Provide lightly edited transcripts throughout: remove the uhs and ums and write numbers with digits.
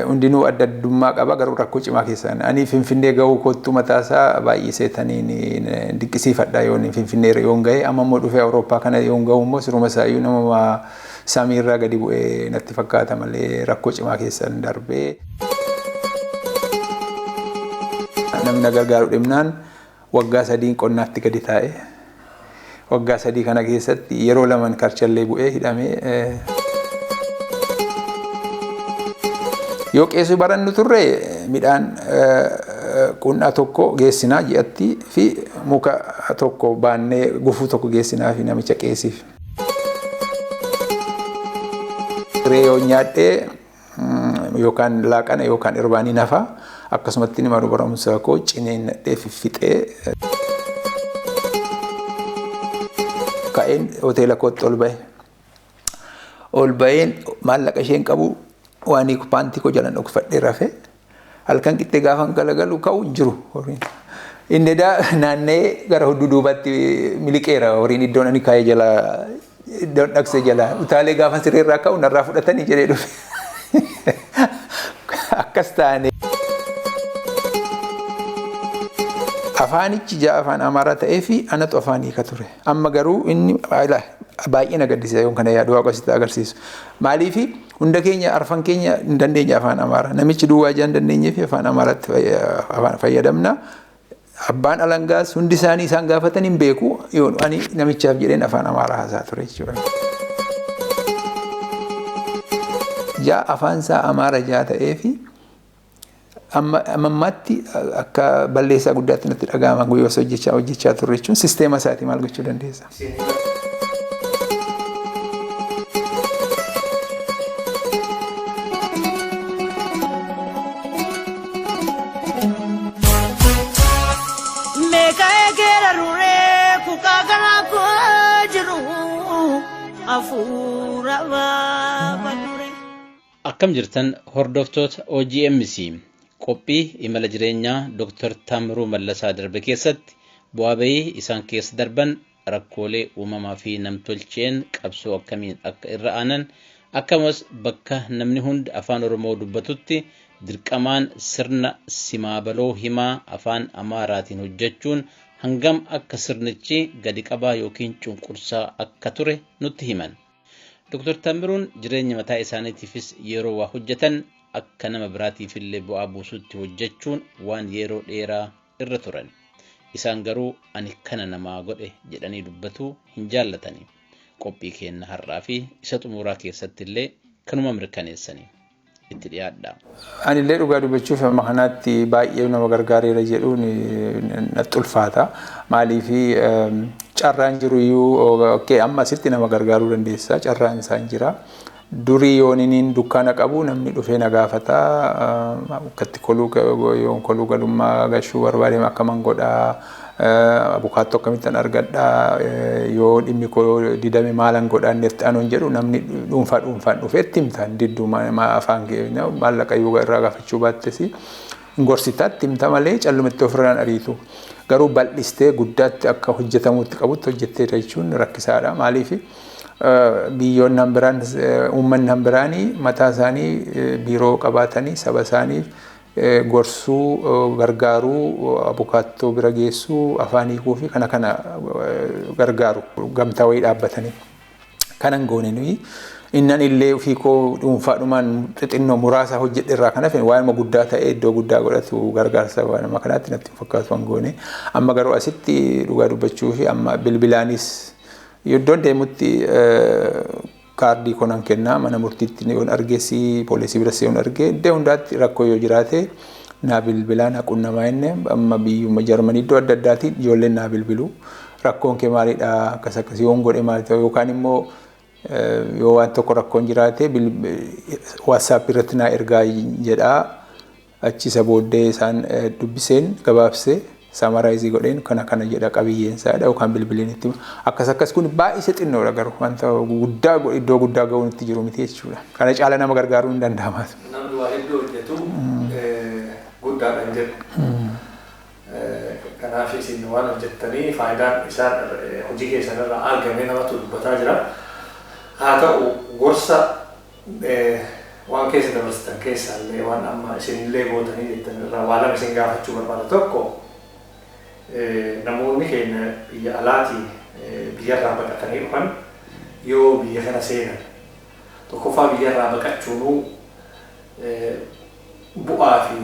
Hundinuu adda addummaa qaba, garuu rakkoo cimaa keessaan. Ani Finfinnee gahuu kottu mataasaa baay'ee seetaniin dinqisiifadha yoon Finfinnee yoon gahe. Amma immoo dhufee Awurooppaa kana yoon gahu immoo siruma isaayyuu nama samiirraa gadi bu'ee natti fakkaata malee rakkoo cimaa keessaan darbee. Namni na gargaaru dhibnaan waggaa 3 qonnaatti gadi taa'e. Waggaa 3 kana keessatti yeroo laman karchallee bu'ee hidhamee. Yoo qeesuu barannu turre midhaan qunnaa tokko geessinaa ji'atti fi muka tokko baannee gufuu tokko geessinaa fi namicha qeesiif. Siree yoo nyaadhee yookaan laaqana yookaan irbaanii nafa, akkasumatti mana barumsaa koo ciniinnadhee fiffixee ka'een hoteela kootti ol ba'e. Ol ba'een maallaqa isheen qabu waan paantii koo jalan dhokfadhee rafe. Halkan qixxee gaafa galagalu ka'u hin jiru horiin. Inni edaa naanna'ee gara hudduu duubaatti miliqeera horiin, iddoon ani kaa'ee jala, iddoon dhaqsee jala. Utaalee gaafa sireerraa ka'u narraa fudhatanii jedhee dhufe. Akkas taane. Afaanichi ja'a afaan Amaaraa ta'ee fi anatu afaan hiika ture. Amma garuu inni baay'ee na gaddisiisa yoon kana yaadu, Waaqa sitti agarsiisu. Maaliifi hunda keenya, arfan keenya hin dandeenya afaan Amaaraa. Namichi duwwaa ijaan dandeenyee fi afaan Amaaraatti afaan fayyadamna. Abbaan alangaas hundi isaanii isaan gaafatan hin beeku. Yoon ani namichaaf jedheen afaan Amaaraa haasaa ture jechuudha. Jaa afaan isaa Amaara jaa ta'ee fi amma ammaatti akka balleessaa guddaatti natti dhaga'ama guyyaa hojjechaa turre jechuun sisteema isaatii maal gochuu dandeessa. Meeqa egeera ruree kukaa garaa koo jiru hafuura baafadhure. Akkam jirtan hordoftoota OGMC? Qophii imala jireenyaa Dr. Taamiruu Mallasaa darbe keessatti bu'aa bahii isaan keessa darban, rakkoolee uumamaa fi namtolcheen qabsoo akkamiin akka irra aanan, akkasumas bakka namni hundi afaan Oromoo dubbatutti dirqamaan sirna simaabaloo himaa afaan Amaaraatiin hojjechuun hangam akka sirnichi gadi qabaa yookiin cunqursaa akka ture nutti himan. Dr. Taamiruun jireenya mataa isaaniitiifis yeroo waa hojjetan akka nama biraatiifillee bu'aa buusutti hojjechuun waan yeroo dheeraa irra turan. Isaan garuu ani kana namaa godhe jedhanii dubbatuu hin jaallatani. Qophii keenya har'aa fi isa xumuraa keessatti illee kanuma mirkaneessani. Itti dhiyaadha. Anillee dhugaa dubbachuuf amma kanaatti baay'ee nama gargaareera jedhuun natti ulfaata. Maaliifi carraan jiru iyyuu amma asitti nama gargaaruu dandeessa. Carraan isaan jira. Durii yoon inni dukkaana qabu namni dhufee na gaafata. Akkatti koluu yoon koluu galummaa gashuu barbaade akkaman godhaa? Abukaattoo akkamittan argadhaa? Yoo dhimmi koo didame maalan godhaa? Inni itti anuun jedhu namni dhuunfaa dhuunfaan dhufee itti himta. Didduu afaan maallaqa yoo irraa gaafachuu baattes gorsitaa itti himta malee callumatti ofirraan ariitu. Garuu bal'istee guddaatti akka hojjetamuutti qabutti hojjettee jechuun rakkisaadha. Maaliif biyyoonni hambiraan, uummanni hambiraanii mataa isaanii biiroo qabaatanii saba isaaniif gorsuu, gargaaruu, abukaattoo bira geessuu, afaan hiikuu fi kana kana gargaaru gamtaa wayii dhaabbatanii. Kanan goone nuyi Innan illee ofii koo dhuunfaadhumaan xixinnoo muraasa hojjedhe irraa kan hafe waanuma guddaa ta'e iddoo guddaa godhatu gargaarsa waanuma kanaatti natti hin fakkaatu waan goone. Amma garuu asitti dhugaa dubbachuu fi amma bilbilaanis iddoon deemutti kaardii koo nan kennaa, mana murtiitti yoon argeesi, poolisii biras yoon arge, iddoo hundaatti rakkoo yoo jiraate naa bilbilaa, naa qunnamaa inni. Amma biyyuma Jarmanii iddoo adda addaatiin ijoolleen naa bilbilu. Rakkoon kee maalidha, akkas akkas yoon godhe maal ta'u, yookaan immoo yoo waan tokko rakkoon jiraate WhatsApp irratti naa ergaa jedhaa. Achi isa booddee isaan dubbiseen gabaabsee summarize godheen kana kana jedha qabiyyeen isaadha, yookaan bilbileen itti akkas akkas. Kun baay'ee xinnoodha, garuu wanta guddaa iddoo guddaa ga'uun itti jiru miti jechuudha. Kana caala nama gargaaruu hin danda'ama. Namni waa hedduu hojjetu guddaadha hin jedhu. Kanaaf isin waan hojjettanii faayidaan isaan hojii keessan irraa argame namatu dubbataa jira. Haa ta'u, gorsa waan keessa dabarsitan keessaallee waan amma isinillee gootanii jettan irraa waa lama isin gaafachuu barbaada. Tokko, namoonni keenya biyya alaatii biyyarraa baqatanii dhufan yoo biyya kana seenan, tokkoffaa biyyarraa baqachuunuu bu'aa fi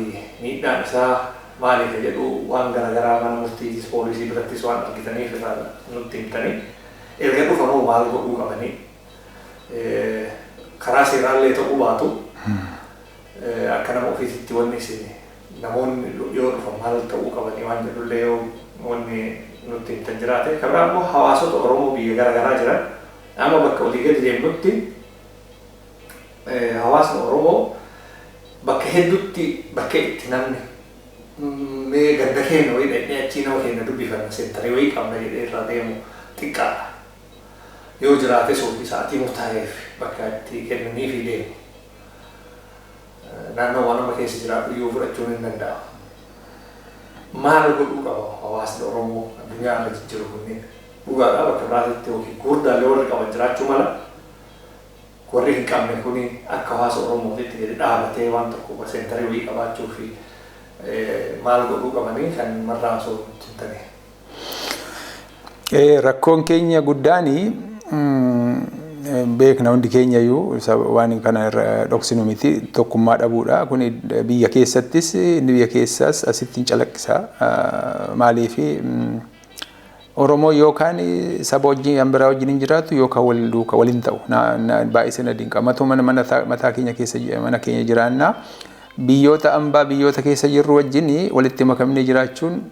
miidhaan isaa maaliif jedhu, waan garaagaraa mana murtiitis poolisii birattis waan argitaniif irraa nutti himtanii, erga dhufanuu maal godhuu qabanii, karaa seeraallee ta'uu baatu akka nama ofiisitti wanni isin namoonni yoo dhufan maal ta'uu qabanii waan jedhullee yoo wanni nutti himtan jiraate. Kan biraa immoo hawaasota Oromoo biyya garaagaraa jiran, amma bakka olii gadi deemnutti hawaasni Oromoo bakka hedduutti bakka itti namni mee ganda keenya wayii dhaqnee achii nama keenya dubbifanna, seentarii wayii qabna jedhee irraa deemu xiqqaadha. Yoo jiraate suuqii sa'aatii murtaa'eef bakka itti kennanii fi deemu. Naannoo waan amma keessa jiraatu iyyuu fudhachuun hin danda'amu. Maal godhuu qaba hawaasni Oromoo addunyaa irra jijjiiru kunneen? Dhugaadhaa bakka biraatitti yookiin gurguddaallee warri qaban jiraachuu mala. Warri hin qabne kuni akka hawaasa Oromootitti gadi dhaabatee waan tokko seentarii wayii qabaachuu fi maal godhuu qabanii kan marraa osoo hin taane. Rakkoon keenya guddaani beekna hundi keenya iyyuu, waan kana irra dhoksinu miti, tokkummaa dhabuudha. Kun biyya keessattis, inni biyya keessaas asitti hin calaqqisa. Maaliif Oromoo yookaan saba wajjin kan biraa wajjin hin jiraatu yookaan wal duuka waliin ta'u baay'isee na dinqa. Matuma mataa keenya keessa mana keenya jiraannaa, biyyoota ambaa biyyoota keessa jirru wajjin walitti makamnee jiraachuun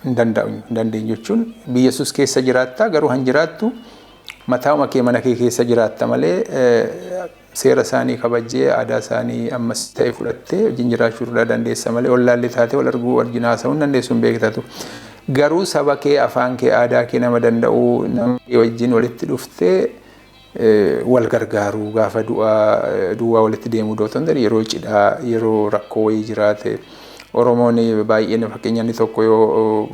hin danda'u, hin dandeenyu jechuun, biyya sus keessa jiraatta, garuu han jiraattu matauma kee mana kee keessa jiraatta malee seera isaanii kabajjee, aadaa isaanii ammas ta'e fudhattee wajjin jiraachuu irraa dandeessa malee ollaallee taatee wal arguu, wajjin haasa'uu hin dandeessu, hin beektatu. Garuu saba kee, afaan kee, aadaa kee nama danda'u nama kee wajjin walitti dhuftee wal gargaaruu, gaafa du'aa duwwaa walitti deemuu dootan, yeroo cidhaa, yeroo rakkoo wayii jiraate, Oromoon baay'een fakkeenya inni tokko yoo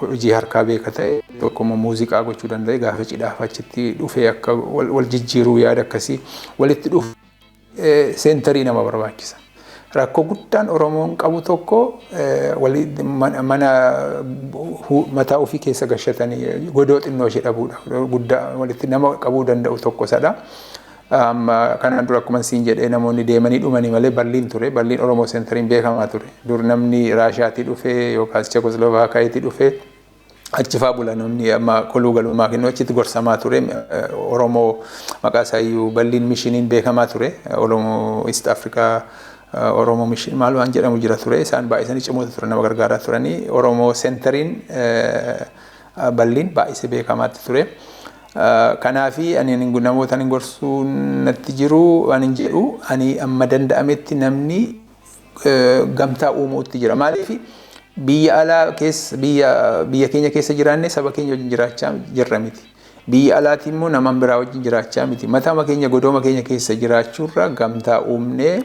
hojii harkaa beeka ta'e, tokko immoo muuziqaa gochuu danda'e, gaafa cidhaaf achitti dhufee akka wal jijjiiruu, yaada akkasii walitti dhufu seentarii nama barbaachisa. Rakkoo guddaan Oromoon qabu tokko mana mataa ofii keessa gashatanii godoo xinnoo ishee dhabuudha. Guddaa walitti nama qabuu danda'u tokko isadha. Amma kanaan dura akkuma siin jedhee namoonni deemanii dhumanii malee Berliin ture. Berliin Oromoo seentariin beekamaa ture. Dur namni Raashiyaatii dhufee yookaas Chekoslovaakiyaatti dhufee achi faa bula, namni amma koluu galummaa kennu achitti gorsamaa ture. Oromoo maqaa isaa iyyuu Berliin Missioniin beekamaa ture. Oromoo East Africa Oromoo Mission maal waan jedhamu jira ture. Isaan baay'isanii cimoota ture, nama gargaaraa turanii. Oromoo seentariin Berliin baay'isee beekamaatti ture. Kanaafi ani namoota ani gorsuu natti jiru ani jedhu, ani amma danda'ametti namni gamtaa uumuutti jira. Maaliif biyya alaa keessa, biyya keenya keessa jiraanne saba keenya wajjin jiraachaa jirra miti. Biyya alaati immoo nama biraa wajjin jiraachaa miti. Mataama keenya godooma keenya keessa jiraachuurra gamtaa uumnee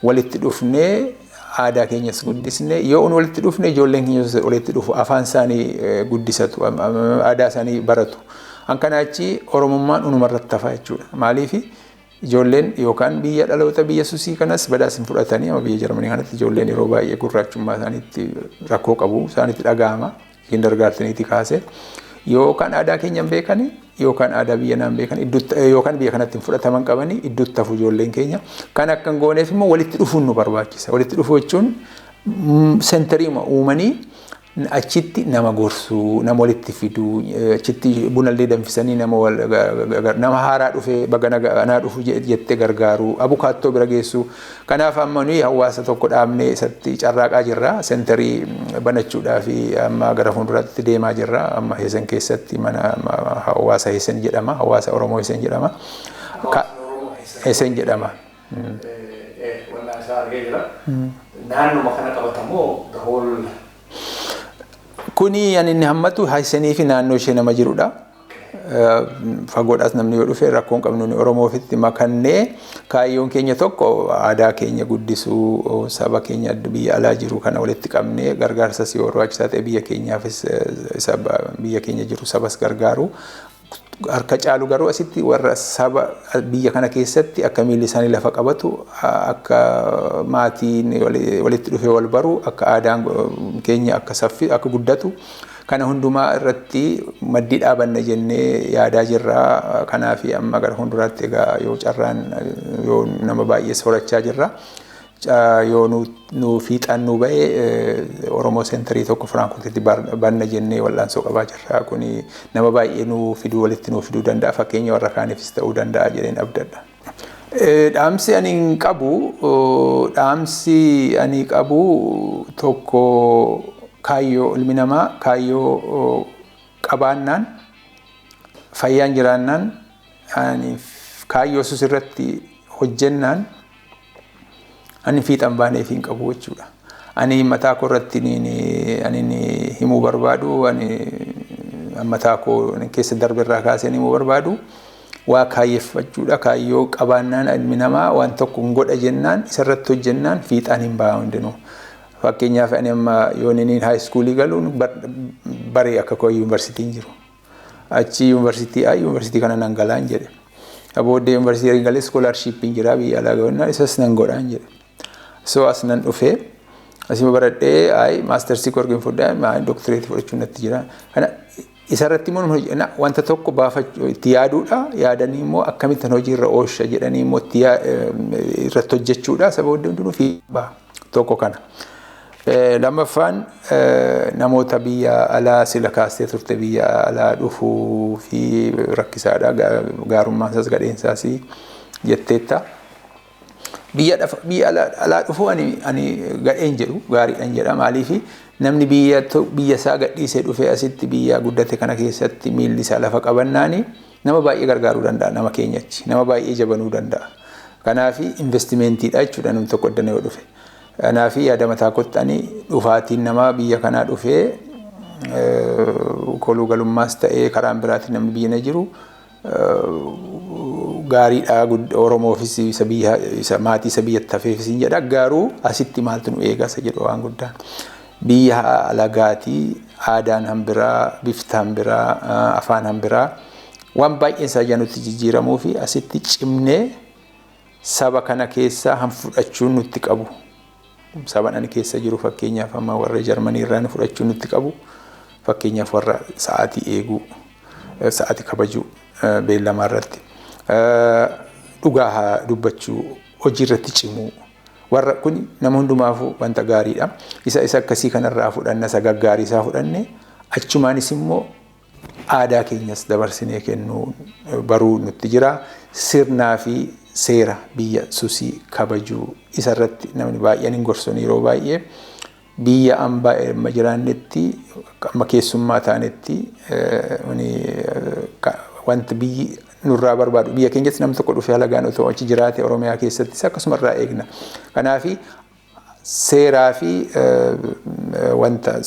walitti dhufnee aadaa keenyas guddisne, yoo walitti dhufne ijoolleen keenya walitti dhufu, afaan isaanii guddisatu, aadaa isaanii baratu. An kana achi Oromummaan unumarratti hafa jechuudha. Maaliif ijoolleen yookaan biyya dhaloota biyya susii kanas badaas hin fudhatanii, amma biyya Jarmanii kanatti ijoolleen yeroo baay'ee gurraachummaa isaaniitti rakkoo qabu, isaanitti dhaga'ama. Kindergarteniitti kaase. Yookaan aadaa keenya hin beekani, yookaan aadaa biyya naan beekan, yookaan biyya kanatti hin fudhataman qabani, iddootti hafu ijoolleen keenya. Kan akka hin gooneef immoo walitti dhufuun nu barbaachisa. Walitti dhufuu jechuun centerii uumanii achitti nama gorsuu, nama walitti fiduu, achitti bunallee danfisanii nama haaraa dhufee baga nagaa dhufu jettee gargaaruu, abukaattoo bira geessuu. Kanaaf amma nuyi hawaasa tokko dhaabnee isatti carraaqaa jirra. Centerii banachuudhaa fi amma gara fuulduraatti deemaa jirra. Amma Heesen keessatti mana hawaasa Heesen jedhama. Hawaasa Oromoo Heesen jedhama. Heesen jedhama. Wallaa isaa argee jira. Naannuma kana qabatamoo the whole? Kuni ani inni hammatu Heesenii fi naannoo ishee nama jirudha. Fagoodhaas namni yoo dhufe rakkoon qabnu. Ni Oromoo ofitti makannee kaayyoon keenya tokko aadaa keenya guddisuu, saba keenya biyya alaa jiru kana walitti qabnee gargaarsas yoo barbaachisaa ta'e biyya keenyaafis, isa biyya keenya jiru sabas gargaaru. Harka caalu garuu asitti warra saba biyya kana keessatti akka miilli isaanii lafa qabatu, akka maatiin walitti dhufee wal baru, akka aadaan keenya akka saffi akka guddatu, kana hundumaa irratti maddii dhaabanna jennee yaadaa jirra. Kanaaf amma gara fuulduraatti egaa yoo carraan yoo nama baay'ee horachaa jirra. Yoo nu fiixaan nu ba'e Oromoo centerii tokko Firaankurtitti banna jennee wal'aansoo qabaa jirra. Kuni nama baay'ee nu fiduu, walitti nu fiduu danda'a. Fakkeenya warra kaaniifis ta'uu danda'a jedheen abdadha. Dhaamsi ani qabu tokko, kaayyoo, ilmi namaa kaayyoo qabaannaan, fayyaan jiraannaan, kaayyoo sus irratti hojjennaan ani fiixan baaneef hin qabu jechuudha. Ani mataa koo irratti ani himuu barbaadu, ani mataa koo keessa darbe irraa kaasee himuu barbaadu, waa kaayyeffachuudha. Kaayyoo qabaannaan, ilmi namaa waan tokko hin godha jennaan, isarratti hojjennaan fiixaan hin ba'a hundinuu. Fakkeenyaaf ani amma yoon inni high schoolii galuun baree akka koo yuunivarsiitiin jiru. Achi yuunivarsiitii, yuunivarsiitii kana nan galaan jedhe. Booddee yuunivarsiitii galee scholarshipiin jira biyya alaa gahannaa, isas nan godhaan jedhe. So as nan dhufee asuma baradhee, ayi mastersii korgeen fudhaa, doctorateii fudhachuun natti jira. Kana isarratti immoo wanta tokko baafachuu itti yaaduudha. Yaadanii immoo akkamittan hojiirra oolcha jedhanii immoo itti irratti hojjechuudha. Saba hundinuu fi tokko kana. Lammaffaan, namoota biyya alaa sila kaastee turte, biyya alaa dhufuu fi rakkisaadha. Gaarummaan isaas gadheensaas jetteetta. Biyya alaa dhufuu ani gadheen jedhu, gaariidhaan jedha. Maaliif? Namni biyya isaa gadhiisee dhufee asitti biyya guddate kana keessatti miilli isaa lafa qabannaani nama baay'ee gargaaruu danda'a, nama keenyachi nama baay'ee jabanuu danda'a. Kanaaf investmentiidha jechuudha namni tokko iddana yoo dhufe. Kanaaf yaada mataa kootti ani dhufaatiin namaa biyya kanaa dhufee koluu galummaas ta'ee karaan biraatiin namni biyya na jiru gaariidha, Oromoofis, isa biyya, isa maatii isa biyyatti hafeefis hin jedha. Garuu asitti maaltu nu eega isa jedhu waan guddaan. Biyya alagaatii aadaan hambiraa, bifti hambiraa, afaan hambiraa, waan baay'een isaa nutti jijjiiramuu fi asitti cimnee saba kana keessaa han fudhachuun nutti qabu. Saba ani keessa jiru, fakkeenyaaf amma warra Jarmanii irraa fudhachuun nutti qabu, fakkeenyaaf warra sa'aatii eeguu, sa'aatii kabajuu, beellamaa irratti dhugaa dubbachuu, hojii irratti cimuu, warra kun nama hundumaafuu wanta gaariidha. Isa akkasii kanarraa fudhanna, isa gaggaarii isaa fudhanne, achumaanis immoo aadaa keenyas dabarsinee kennuu baruu nutti jira. Sirnaa fi seera biyya susii kabajuu isarratti namni baay'een hin gorsan. Yeroo baay'ee biyya ambaa amma jiraannetti, amma keessummaa taanetti, wanti biyyi nurraa barbaadu, biyya keenyatti namni tokko dhufee halagaan otoo achi jiraate, Oromiyaa keessattis akkasuma irraa eegna. Kanaafi seeraa fi wanta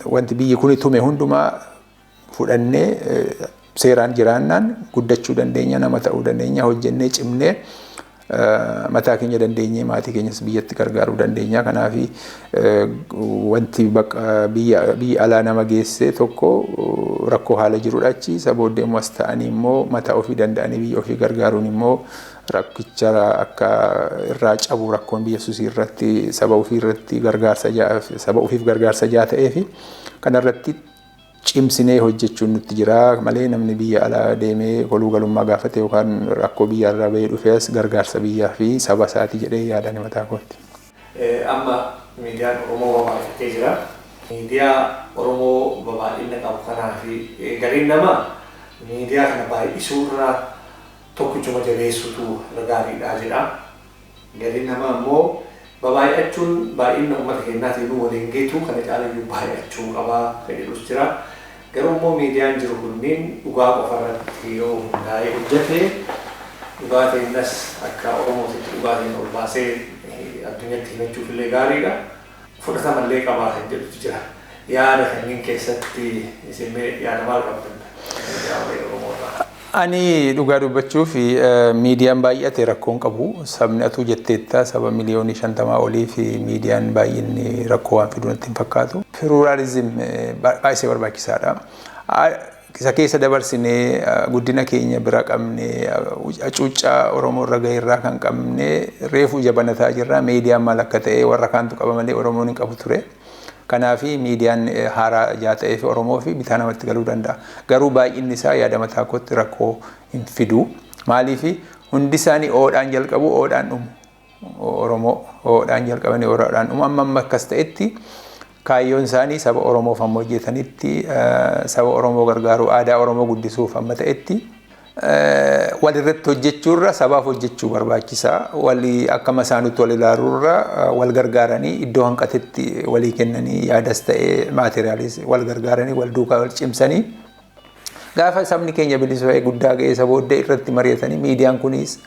wanti biyyi kuni tume hundumaa fudhannee seeraan jiraannaan guddachuu dandeenya, nama ta'uu dandeenya, hojjennee cimnee mataa keenya dandeenyee maatii keenyas biyyatti gargaaruu dandeenya. Kanaaf wanti biyya alaa nama geesse tokko rakkoo haala jirudha achi. Isa booddee immoo as ta'anii immoo mataa ofii danda'anii biyya ofii gargaaruun immoo rakkicha akka irraa cabu, rakkoon biyya susii irratti saba ofii irratti gargaarsa, saba ofiif gargaarsa jaa ta'ee fi kanarratti. Cimsinee hojjechuun nutti jira malee namni biyya alaa deemee koluu galummaa gaafate yookaan rakkoo biyya irraa bahee dhufees gargaarsa biyyaa fi saba isaati jedhee yaadani mataa kootti. Amma miidiyaan Oromoo babal'atee jira. Miidiyaa Oromoo babal'ina qabu kanaa fi gariin namaa miidiyaa kana baay'isuu irraa tokkichuma jabeessutu irra gaariidha jedha. Gariin namaa immoo baay'achuun baay'ina uummata keenyaatiin waliin geetu kana caalayyuu baay'achuu qabaa kan jedhus jira. Garuu immoo miidiyaan jiru kunneen dhugaa qofa irratti yoo hundaa'ee hojjete dhugaa teenyas akka Oromootitti dhugaa teenya ol baasee addunyatti himachuuf illee gaariidha. Fudhatamallee qabaa kan jedhutu jira. Yaada kanneen keessatti isin yaada maal qabdan? Ani dhugaa dubbachuuf miidiyaan baay'ate rakkoon qabu. Sabni atuu jetteetta saba miliyoonii 50 olii fi miidiyaan baay'inni rakkoo waan fiduu natti hin fakkaatu. Pluralism baay'ee barbaachisaadha. Isa keessa dabarsinee guddina keenya bira qabne, hacuuccaa Oromoo irra gahe irraa kan qabne, reefu jabanataa jirra. Miidiyaan maal akka ta'e warra kaantu qaba malee Oromoon hin qabu ture. Kanaafi miidiyaan haaraa ijaa ta'ee fi Oromoo fi bitaa namatti galuu danda'a. Garuu baay'inni isaa yaada mataa kootti rakkoo hin fidu. Maaliif hundi isaanii oodhaan jalqabu, oodhaan dhumu. Oromoo oodhaan jalqabanii oodhaan dhumu. Amma amma akkas ta'etti kaayyoon isaanii saba Oromoof amma hojjetanitti, saba Oromoo gargaaruu, aadaa Oromoo guddisuuf amma ta'etti, walirratti hojjechuurra sabaaf hojjechuu barbaachisaa. Walii akkama isaanutti wal ilaaluurra wal gargaaranii iddoo hanqatetti walii kennanii, yaadas ta'ee maateriyaalis wal gargaaranii, wal duukaa wal cimsanii, gaafa sabni keenya bilisa guddaa ga'ee isa booddee irratti mari'atanii miidiyaan kunis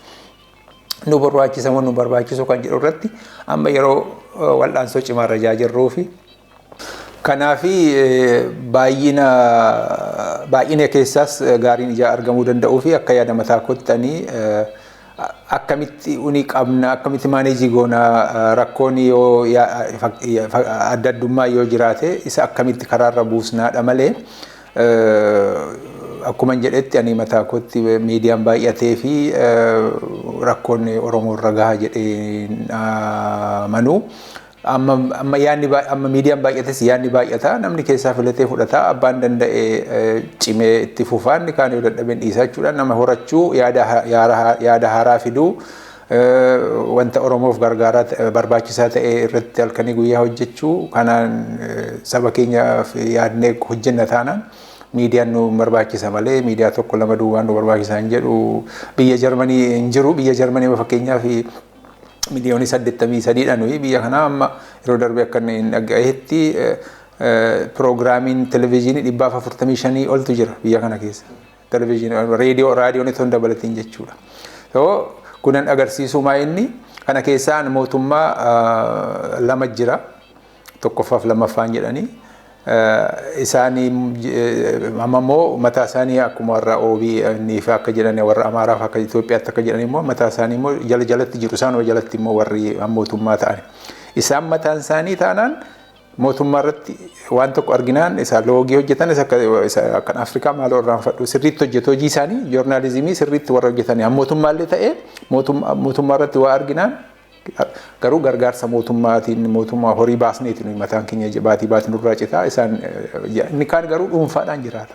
nu barbaachisa moo nu barbaachisu kan jedhu irratti amma yeroo wal'aansoo cimaarra jaa jirruufi. Kanaafi baay'ina keessaas gaariin ijaa argamuu danda'uu fi akka yaada mataa koottanii akkamitti uni qabna, akkamitti manage goona, rakkoon yoo adda addummaa yoo jiraate isa akkamitti karaarra buusnaadha malee, akkuma jedhetti ani mataa kootti miidiyaan baay'atee fi rakkoon Oromoo irra gaha jedhee amanuu. Amma yaadni, amma miidiyaan baay'ates yaadni baay'ata, namni keessaa filatee fudhata, abbaan danda'e cimee itti fufaa, inni kaan yoo dadhabeen dhiisaa jechuudha. Nama horachuu, yaada haaraa fiduu, wanta Oromoof gargaaraa barbaachisaa ta'e irratti halkanii guyyaa hojjechuu kanaan saba keenyaaf yaadnee hojjenna taanaan miidiyaan nu barbaachisa malee miidiyaa tokko lama duwwaan nu barbaachisa hin jedhu. Biyya Jarmanii hin jiru. Biyya Jarmanii fakkeenyaaf miliyoonii 83dha nuyi biyya kanaa. Amma yeroo darbe akka inni hin dhagahetti piroogiraamiin televezyiinii 145 oltu jira biyya kana keessa. Televezyiinii, reediyoo, raadiyoon itoo hin dabalatiin jechuudha. So kunan agarsiisu maa inni kana keessaan mootummaa lama jira, tokkoffaaf lammaffaan jedhanii. Isaanii amma immoo mataa isaanii akkuma warra OBN fi akka jedhan, warra Amaaraaf akka Itoophiyaatti akka jedhan immoo mataa isaanii immoo jala jalatti jiru, isaan jalatti immoo warri mootummaa ta'an. Isaan mataan isaanii taanaan mootummaa irratti waan tokko arginaan isa loogii hojjetan, isa kan Afrikaa maaloo irraanfadhu, sirriitti hojjetu hojii isaanii, joornaalizimii sirriitti warra hojjetanii mootummaallee ta'ee mootummaa irratti waa arginaan, garuu gargaarsa mootummaatiin, mootummaa horii baasneeti, nuyi mataan keenya baatii baatii nurraa citaa. Isaan inni kaan garuu dhuunfaadhaan jiraata.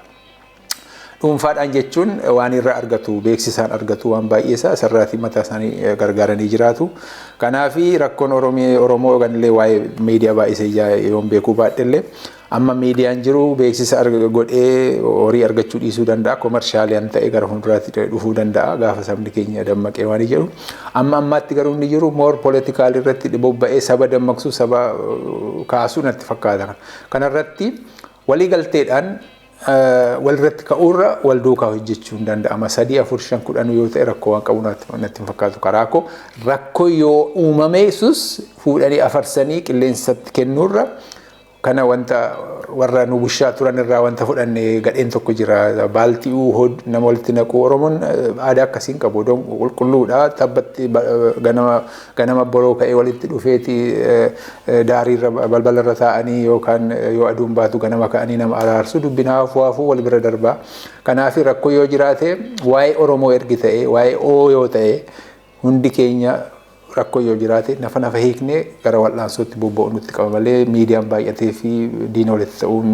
Dhuunfaadhaan jechuun waan irraa argatu, beeksisaan argatu, waan baay'ee isaa isarraatii mataa isaanii gargaaranii jiraatu. Kanaafi rakkoon Oromoo ganillee waa'ee miidiyaa baay'isee yoon beekuu baadhellee, amma miidiyaan jiru beeksisa godhee horii argachuu dhiisuu danda'a. Commercialiyaan ta'e gara fuulduraatti dhufuu danda'a gaafa sabni keenya dammaqee waan jedhu. Amma ammaatti garuu inni jiru more political irratti bobba'ee saba dammaqsuu, saba kaasuu natti fakkaata. Kanarratti walii galteedhaan walirratti ka'uurra wal duukaa hojjechuun danda'ama. Sadii, afur, shan, 10 yoo ta'e rakkoo waan qabu natti hin fakkaatu karaa koo. Rakkoo yoo uumame sus fuudhanii afarsanii qilleensatti kennuurra, kana wanta warra nu bushaa turan irraa wanta fudhanne gadheen tokko jira. Baalti'uu nama walitti naquu Oromoon aadaa akkasiin qabu. Qulqulluudha. Tabbatti ganama ganama boroo ka'ee walitti dhufeeti daariirra balbalarra taa'anii yookaan yoo aduun baatu ganama ka'anii nama araarsu, dubbina hafuu hafuu wal bira darbaa. Kanaaf rakkoo yoo jiraate waa'ee Oromoo ergi ta'e, waa'ee oo yoo ta'e, hundi keenya Rakkoo yoo jiraate nafa nafa hiiknee gara wal'aansootti bobba'u nutti qaba malee miidiyaan baay'atee fi diina walitti ta'uun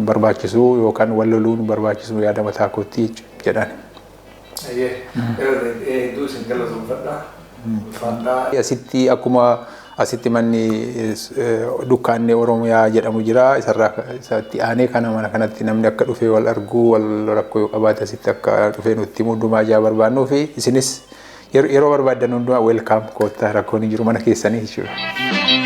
barbaachisu yookaan wal loluun barbaachisu yaada mataa kootti jedhan. Hedduu isin galatoomfadha. Asitti akkuma asitti manni dukkaanni Oromiyaa jedhamu jira. Isarraa isatti aanee kana mana kanatti namni akka dhufee wal arguu, wal rakkoo yoo qabaate asitti akka dhufee nutti hundumaa ijaa barbaannuu fi isinis yeroo barbaaddan hundumaa welcome, koottaa, rakkoon hin jiru, mana keessanii jechuudha.